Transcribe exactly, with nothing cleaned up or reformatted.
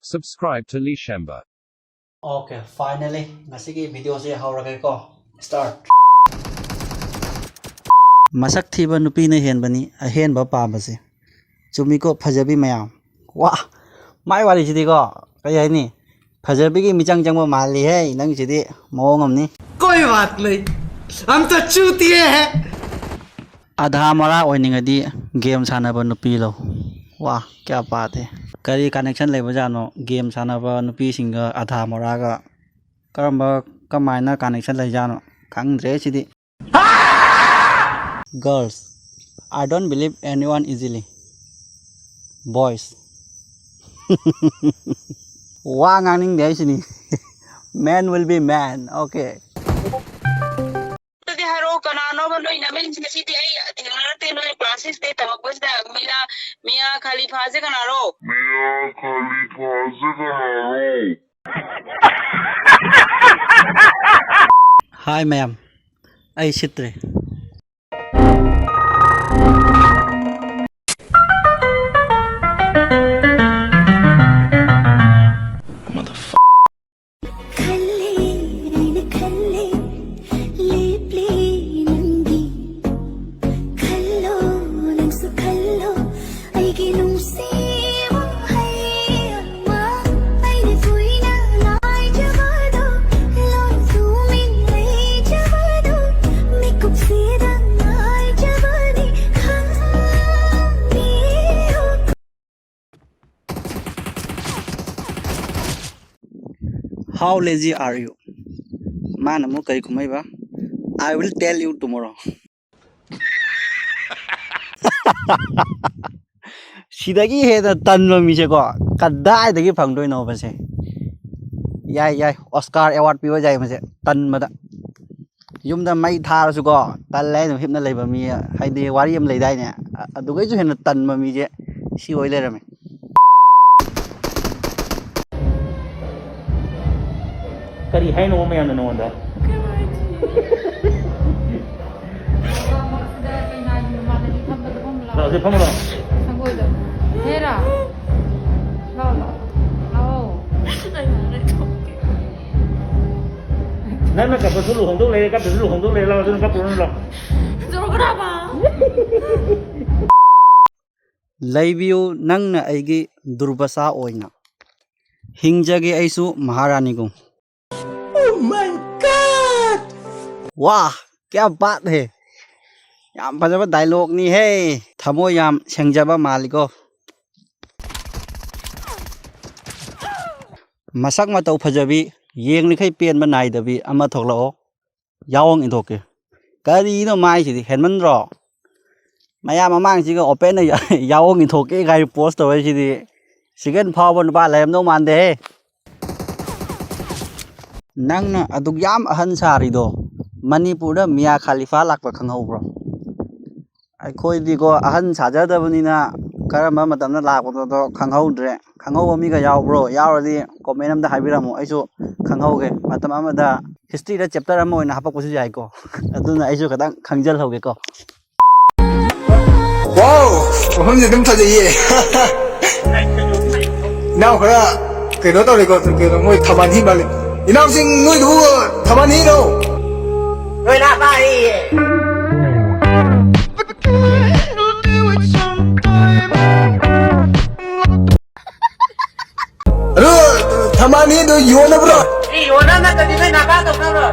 Subscribe to Lishemba. Okay, finally, ꯉꯁꯤꯒꯤ video ꯁꯦ ꯍꯧꯔꯒꯦꯀꯣ꯫ Start. ꯃꯁꯛ ꯊꯤꯕ ꯅꯨꯄꯤꯅ ꯍꯦꯟꯕꯅꯤ ꯑꯍꯦꯟꯕ ꯄꯥꯝꯕꯁꯦ꯫ ꯆꯨꯝꯃꯤꯀꯣ ꯐꯖꯕꯤ ꯃꯌꯥꯝ? ꯋꯥ! ꯃꯥꯏ ꯋꯥꯔꯤꯁꯤꯗꯤꯀꯣ, ꯀꯩ ꯍꯥꯏꯅꯤ? ꯐꯖꯕꯤꯒꯤ ꯃꯤꯆꯪ ꯆꯪꯕ ꯃꯥꯜꯂꯤꯍꯦ, ꯅꯪꯁꯤꯗꯤ ꯃꯑꯣꯡ ꯑꯃꯅꯤ꯫ कोई बात नहीं, हम तो चूतिए हैं। ꯑꯙꯥ ꯃꯣꯔꯥ ꯑꯣꯏꯅꯤꯡꯉꯗꯤ game ꯁꯥꯟꯅꯕ ꯅꯨꯄꯤ ꯂꯧ꯫ ꯋꯥ! ꯀꯌꯥ ꯄꯥꯗꯦ꯫ ꯀꯔꯤ connection ꯂꯩꯕꯖꯥꯠꯅꯣ game ꯁꯥꯟꯅꯕ ꯅꯨꯄꯤꯁꯤꯡꯒ ꯑꯙꯥ ꯃꯣꯔꯥꯒ? ꯀꯔꯝꯕ, ꯀꯃꯥꯏꯅ connection ꯂꯩꯖꯥꯠꯅꯣ? ꯈꯪꯗ꯭ꯔꯦ ꯁꯤꯗꯤ꯫ Girls, I don't believe anyone easily. Boys, ꯋꯥ ꯉꯥꯡꯅꯤꯡꯗꯦ ꯍꯥꯏꯁꯤꯅꯤ꯫ Man will be man. Okay. ꯑꯗꯨꯗꯤ ꯍꯥꯏꯔꯛꯑꯣ, ꯀꯅꯥꯅꯣꯕ ꯅꯣꯏ ꯅꯃꯤꯡꯁꯦ? ꯉꯁꯤꯗꯤ ꯑꯩ ꯊꯦꯡꯅꯔꯛꯇꯦ ꯅꯣꯏ class six ꯇꯩ ꯇꯝꯃꯛꯄꯁꯤꯗ꯫ ꯃꯤꯂꯥ, ꯃꯤꯌꯥ ꯈꯂꯤꯐꯥꯁꯦ ꯀꯅꯥꯅꯣ? ꯃꯤꯌꯥ ꯈꯂꯤꯐꯥꯁꯦ ꯀꯅꯥꯅꯣ? Hi ꯃꯌꯥꯝ, ꯑꯩ ꯁꯤꯠꯇ꯭ꯔꯦ꯫ How lazy are you? ꯃꯥꯅ ꯑꯃꯨꯛ ꯀꯔꯤ ꯈꯨꯝꯃꯛꯏꯕ? I will tell you tomorrow. ꯁꯤꯗꯒꯤ ꯍꯦꯟꯅ ꯇꯟꯕ ꯃꯤꯁꯦꯀꯣ ꯀꯗꯥꯏꯗꯒꯤ ꯐꯪꯗꯣꯏꯅꯣꯕꯁꯦ? ꯌꯥꯏ ꯌꯥꯏ, Oscar award ꯄꯤꯕ ꯌꯥꯏ ꯃꯁꯦ, ꯇꯟꯕꯗ꯫ ꯌꯨꯝꯗ ꯃꯩ ꯊꯥꯔꯁꯨꯀꯣ ꯇꯜꯂꯦ ꯑꯗꯨꯝ ꯍꯤꯞꯅ ꯂꯩꯕ ꯃꯤ, ꯍꯥꯏꯗꯤ ꯋꯥꯔꯤ ꯑꯃ ꯂꯩꯗꯥꯏꯅꯦ, ꯑ- ꯑꯗꯨꯒꯩꯁꯨ ꯍꯦꯟꯅ ꯇꯟꯕ ꯃꯤꯁꯦ ꯁꯤ ꯑꯣꯏ ꯂꯩꯔꯝꯃꯦ꯫ ꯀꯔꯤ ꯍꯥꯏꯅꯣ ꯃꯌꯥꯝꯅ ꯅꯉꯣꯟꯗ? ꯂꯥꯛꯑꯣꯁꯦ, ꯐꯝꯃꯨ ꯂꯥꯛꯑꯣ꯫ ꯁꯪꯒꯣꯏꯗꯣ꯫ ꯍꯦꯔꯥ꯫ ꯂꯥꯛꯑꯣ, ꯂꯥꯛꯑꯣ꯫ ꯅꯪꯅ ꯀꯞꯄꯁꯨ ꯂꯨꯍꯣꯡꯗꯧ ꯂꯩꯔꯦ, ꯀꯞꯇ꯭ꯔꯁꯨ ꯂꯨꯍꯣꯡꯗꯧ ꯂꯩꯔꯦ, ꯂꯥꯛꯑꯣ, ꯑꯗꯨꯅ ꯀꯞꯄꯨꯔꯣ, ꯂꯥꯛꯑꯣ꯫ ꯂꯩꯕꯤꯌꯨ, ꯅꯪꯅ ꯑꯩꯒꯤ ꯗꯨꯔꯕꯁꯥ ꯑꯣꯏꯅ꯫ ꯍꯤꯡꯖꯒꯦ ꯑꯩꯁꯨ ꯃꯍꯥꯔꯥꯅꯤꯒꯨꯝ꯫ Oh my God! ꯋꯥ, ꯀꯌꯥ ꯕꯥꯠ ꯍꯦ! ꯌꯥꯝ ꯐꯖꯕ ꯗꯥꯏꯂꯣꯒꯅꯤꯍꯦ꯫ ꯊꯃꯣꯏ ꯌꯥꯝ ꯁꯦꯡꯖꯕ ꯃꯥꯜꯂꯤꯀꯣ꯫ ꯃꯁꯛ ꯃꯇꯧ ꯐꯖꯕꯤ, ꯌꯦꯡꯂꯤꯈꯩ ꯄꯦꯟꯕ ꯅꯥꯏꯗꯕꯤ ꯑꯃ ꯊꯣꯛꯂꯛꯑꯣ꯫ ꯌꯥꯑꯣꯡ ꯏꯟꯊꯣꯛꯀꯦ꯫ ꯀꯔꯤꯅꯣ ꯃꯥꯏꯁꯤꯗꯤ ꯍꯦꯟꯃꯟꯗ꯭ꯔꯣ? ꯃꯌꯥꯝ ꯃꯃꯥꯡꯁꯤꯒ ꯑꯣꯄꯦꯟꯅ ꯌꯥꯑꯣꯡ ꯏꯟꯊꯣꯛꯀꯦ ꯀꯥꯏꯅ ꯄꯣꯁ ꯇꯧꯔꯛꯏꯁꯤꯗꯤ꯫ ꯁꯤꯒꯦꯟ ꯐꯥꯎꯕ ꯅꯨꯄꯥ ꯂꯩꯔꯝꯗꯧ ꯃꯥꯟꯗꯦꯍꯦ꯫ ꯅꯪꯅ ꯑꯗꯨꯛ ꯌꯥꯝ ꯑꯍꯟ ꯁꯥꯔꯤꯗꯣ, ꯃꯅꯤꯄꯨꯔꯗ ꯃꯤꯌꯥ ꯈꯥꯂꯤꯐꯥ ꯂꯥꯛꯄ ꯈꯪꯍꯧꯕ꯭ꯔꯣ? ꯑꯩꯈꯣꯏꯗꯤꯀꯣ, ꯑꯍꯟ ꯁꯥꯖꯗꯕꯅꯤꯅ ꯀꯔꯝꯕ ꯃꯇꯝꯗ ꯂꯥꯛꯄꯅꯣꯗꯣ ꯈꯪꯍꯧꯗ꯭ꯔꯦ꯫ ꯈꯪꯍꯧꯕ ꯃꯤꯒ ꯌꯥꯎꯕ꯭ꯔꯣ? ꯌꯥꯎꯔꯗꯤ ꯀꯣꯃꯦꯟ ꯑꯝꯗ ꯍꯥꯏꯕꯤꯔꯝꯃꯣ, ꯑꯩꯁꯨ ꯈꯪꯍꯧꯒꯦ꯫ ꯃꯇꯝ ꯑꯃꯗ ꯍꯤꯁꯇ꯭ꯔꯤꯗ ꯆꯦꯞꯇꯔ ꯑꯃ ꯑꯣꯏꯅ ꯍꯥꯄꯛꯄꯁꯨ ꯌꯥꯏꯀꯣ꯫ ꯑꯗꯨꯅ ꯑꯩꯁꯨ ꯈꯤꯇꯪ ꯈꯪꯖꯤꯜꯍꯧꯒꯦꯀꯣ꯫ ꯋꯥꯎ, ꯃꯐꯝꯁꯦ ꯑꯗꯨꯝ ꯐꯖꯩꯌꯦ꯫ ꯏꯅꯥꯎ ꯈꯔ ꯀꯩꯅꯣ ꯇꯧꯔꯦꯀꯣ, ꯀꯩꯅꯣ, ꯃꯣꯏ ꯊꯝꯕꯥꯜ ꯍꯤ ꯃꯥꯜꯂꯦ꯫ ꯏꯅꯥꯎꯁꯤꯡ, ꯅꯣꯏꯗꯨꯕꯨ ꯊꯝꯕꯥꯜ ꯍꯤꯔꯣ? ꯅꯣꯏ ꯂꯥꯛꯄ ꯍꯤꯌꯦ꯫ ꯑꯗꯨ ꯊꯝꯕꯥꯜ ꯍꯤꯗꯨ ꯌꯣꯟꯅꯕ꯭ꯔꯣ? ꯁꯤ ꯌꯣꯟꯅꯕ ꯅꯠꯇ꯭ꯔꯗꯤ ꯅꯣꯏ ꯅꯥꯄꯥ ꯇꯧꯅꯕ꯭ꯔꯣ?